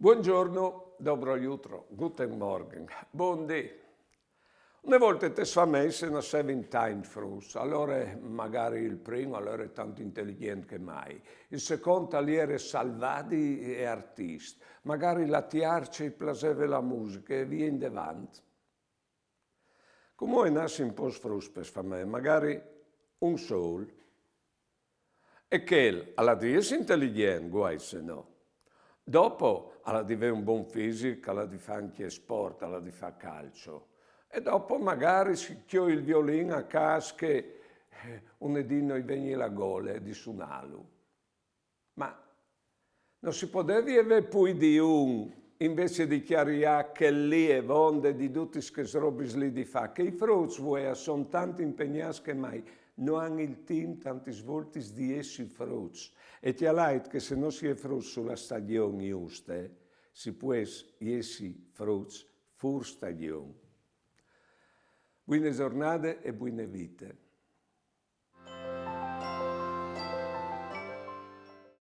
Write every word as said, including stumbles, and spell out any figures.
Buongiorno, dobro jutro, guten Morgen, bundì. Une volte tes fameis a nassevin tancj fruts, alore magari il prin al jere tant inteligjent che mai, il secont al jere salvadi e artist, magari la tiarce i plaseve la musiche e vie indevant. Cumò a nassin pôcs fruts pes fameis, magari un sôl. E chel al à di jessi inteligjent, guai se no. Dopo al à di vê un bon fisic, al à di fâ ancje sport, al à di fâ calcio. E dopo magari si cjol il violin a câs che, eh, une dì no i vegni la gole di sunâlu. Ma no si podevie vê plui di un, invezit di cjariâ chel li e vonde di dutis chês robis li di fâ, che i fruts vuê a son tant impegnâts che mai, no àn il timp tantis voltis di jessi fruts. E cjalait che se no si è fruts su la stagjon juste, si pues jessi fruts fûr stagjon. Buine zornade e buine vite.